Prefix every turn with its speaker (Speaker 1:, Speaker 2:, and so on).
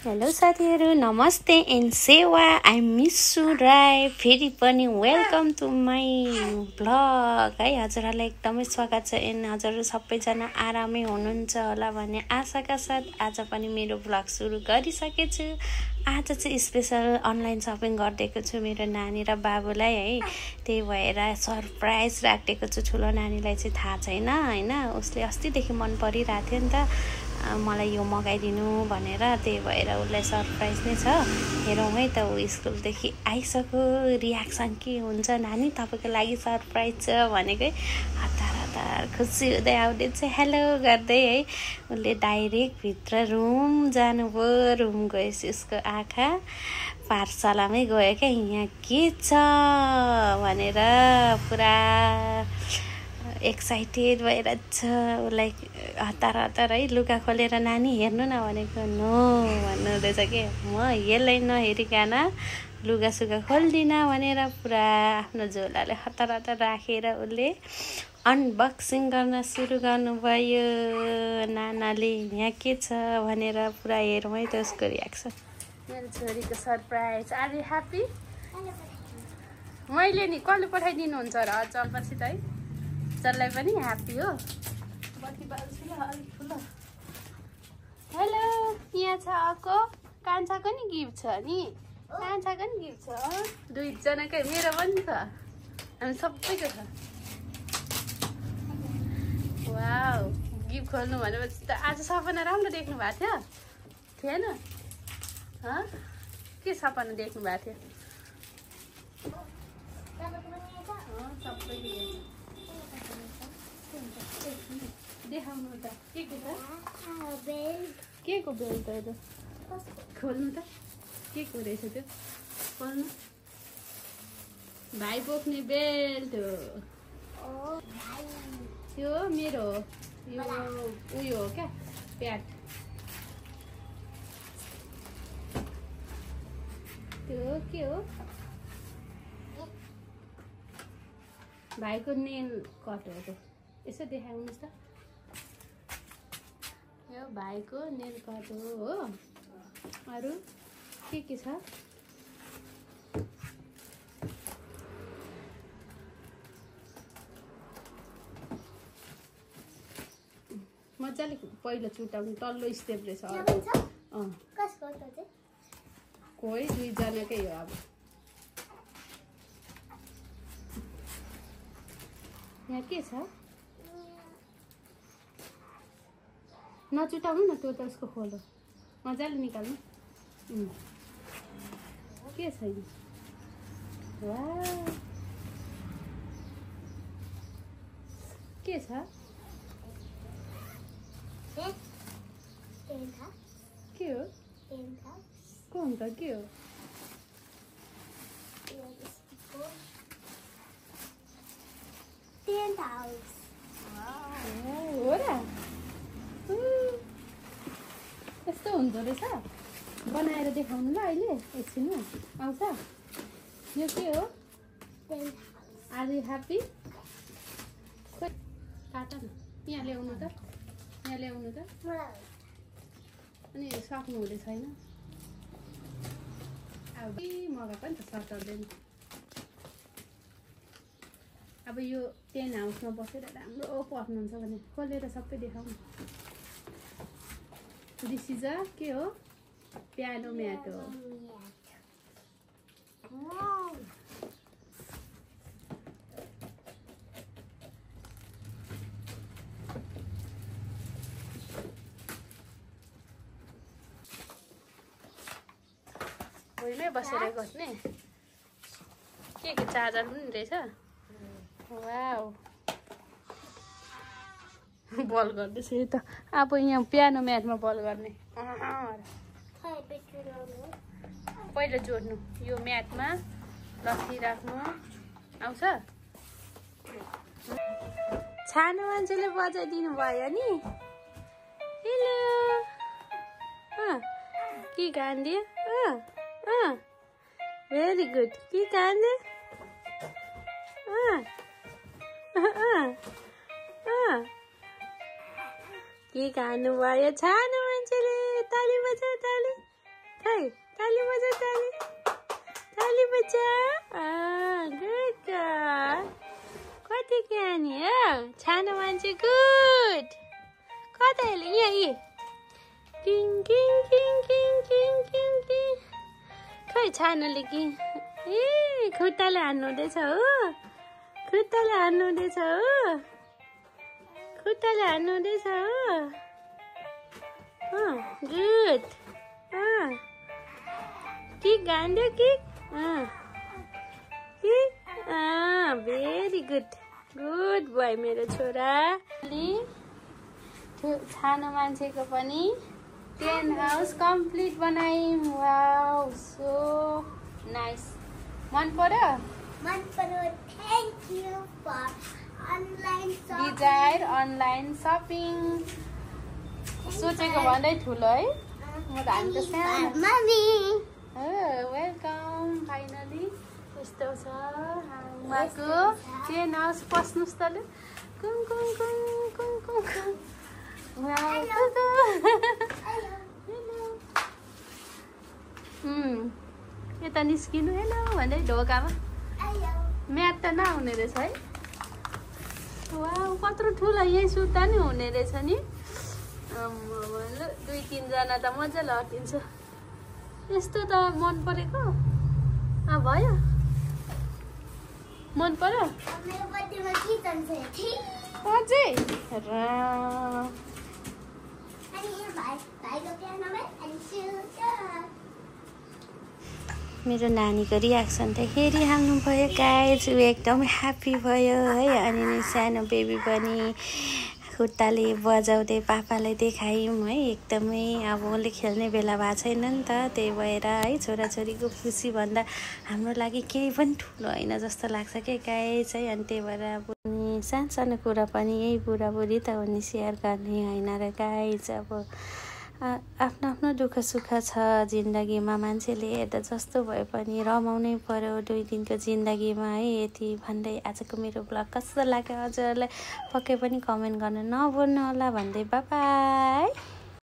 Speaker 1: Hello साथीहरू, नमस्ते and सेवा। आई मिसु राई। फेरि पनि वेलकम टु माई भ्लग है। हजुरहरूलाई एकदमै स्वागत छ। एन्ड हजुरहरू सबैजना आरामै हुनुहुन्छ होला भन्ने आशाका साथ आज पनि मेरो भ्लग सुरु गरिसकेछु। आज चाहिँ स्पेसल अनलाइन सपिङ गरिदिएको छु मेरो नानी र बाबुलाई है। त्यही भएर सरप्राइज राखिदिएको छु। ठुलो नानीलाई चाहिँ थाहा छैन होइन, उसले अस्तिदेखि मन परिरहेको थियो नि त मलाई यो मगाइदिनु भनेर, त्यही भएर उसलाई सरप्राइज नै छ। हेरौँ है त ऊ स्कुलदेखि आइसक्यो, रियाक्सन के हुन्छ। नानी तपाईँको लागि सरप्राइज छ भनेकै हतार हतार खुसी हुँदै आउँदै चाहिँ हेलो गर्दै है उसले डाइरेक्ट भित्र रुम जानुभयो। रुम गएपछि उसको आँखा पाठशालामै गयो क्या, यहाँ के छ भनेर पुरा एक्साइटेड भएर छ। उसलाई हतार हतार है लुगा खोलेर नानी हेर्नु न भनेको नो भन्नु हुँदैछ कि म यसलाई नहेरिकन लुगासुगा खोल्दिनँ भनेर पुरा आफ्नो झोलाले हतार हतार राखेर उसले अनबक्सिङ गर्न सुरु गर्नुभयो। नानाले यहाँ के छ भनेर पुरा हेरौँ है त उसको रियाक्सन। मेरो छोरीको सरप्राइज। Are you happy? मैले नि कसले पठाइदिनुहुन्छ र चलपछि त है, चललाई पनि ह्याप्पी हो। बत्ती बाल्छु ल अलिक ठुलो। हेलो, यहाँ छ अर्को कान्छाको नि गिफ्ट छ नि, कान्छाको नि गिफ्ट छ। दुईजनाकै, मेरो पनि छ, हामी सबैको छ। वाउ, गिफ्ट खोल्नु भनेपछि त आज सपना राम्रो देख्नु भएको थियो थिएन? के सपना देख्नु भएको थियो? देखाउनु त के को बेल्ट त खोल्नु त के को रहेछ त्यो, खोल्नु। भाइ बोक्ने बेल्ट हो त्यो, मेरो हो यो, उयो हो क्या प्याट। त्यो के हो? भाइको नेल कट हो त्यो, यसो देखाउनुहोस् त। यो भाइको नेल कट हो। अरू के छ? मजाले पहिलो चुटाउनु, तल्लो स्टेप रहेछ। कोही दुईजनाकै हो। अब यहाँ के छ? नचुटाउनु न, त्यो त उसको खोलो, मजाले निकाल्नु। के छ यो? वाह, के छ? के हो? कौन त के हो? हो र, यस्तो हुँदो रहेछ। बनाएर देखाउनु ल अहिले, एकछिनमा आउँछ। यो के हो? Are you happy? काट न, यहाँ ल्याउनु त, यहाँ ल्याउनु त। अनि सक्नु हुँदै छैन। अब मगाएको नि त सताउँदैन। अब यो 10 हाउसमा बसेर राम्रो पढ्नुहुन्छ भने खोलेर सबै देखाउनु। दिस इज अ के हो? पियानो म्याट हो। भुइँमै बसेर गर्ने। के चार्जर पनि रहेछ। वाउ, बल गर्दैछ यो त। अब यहाँ पियानो म्याटमा बल गर्ने। पहिला जोड्नु यो म्याटमा, लथी राख्नु। आउँछ? सानो मान्छेले बजाइदिनु भयो नि। हेलो, के गान्दियो? Very good. के गान्दियो? के गानु भयो सानो मान्छेले? ताली बजाऊ, ताली। बजा ताली ताली बजा गुड गर्ल कति ज्ञानी हो सानो मान्छे गुड कता हेर्नु यहाँ king king king king king king king खै छानुले कि ए खुट्टाले हान्नु हुँदैछ हो खुट्टाले हान्नु हुँदैछ हो खुट्टाले हान्नु हुँदैछ हो गुड किक गान्डो kick very good good boy मेरो छोरा सानो मान्छेको पनि टेन हाउस कम्प्लिट बनायौँ वाउ सो नाइस मन पर्यो
Speaker 2: thank you for online
Speaker 1: desire online shopping सोचेको भन्दै ठुलो है म त हामी त सानो वेलकम फाइनली यस्तो छ उहाँको टेन हाउस पस्नुहोस् त ल कुङ कुङ कुङ कुङ कुङ कुङ यता निस्किनु हेलो भन्दै ढोकामा म्याट त नहुने रहेछ है वाउ कत्रो ठुलो यहीँ सुत्दा नि हुने रहेछ नि 2-3 जना त मजाले हटिन्छ यस्तो त मन परेको भयो मन पर्यो अझै मेरो नानीको रियाक्सन त हेरिहाल्नु भयो गाइज ऊ एकदमै ह्याप्पी भयो है अनि सानो बेबी पनि खुट्टाले बजाउँदै पापालाई देखायौँ है एकदमै अब उसले खेल्ने बेला भएको छैन नि त त्यही भएर है छोराछोरीको खुसी भन्दा हाम्रो लागि केही पनि ठुलो होइन जस्तो लाग्छ क्या गाइज है अनि त्यही भएर अब सानो कुरा पनि यही बुढाबुढी त हो नि सेयर गर्ने होइन र गाइज अब आफ्नो आफ्नो दुःख सुख छ जिन्दगीमा मान्छेले हेर्दा जस्तो भए पनि रमाउनै पर्यो 2 दिनको जिन्दगीमा है यति भन्दै आजको मेरो ब्लग कस्तो लाग्यो हजुरहरूलाई पक्कै पनि कमेन्ट गर्न नभुल्नु होला भन्दै बाइ बाइ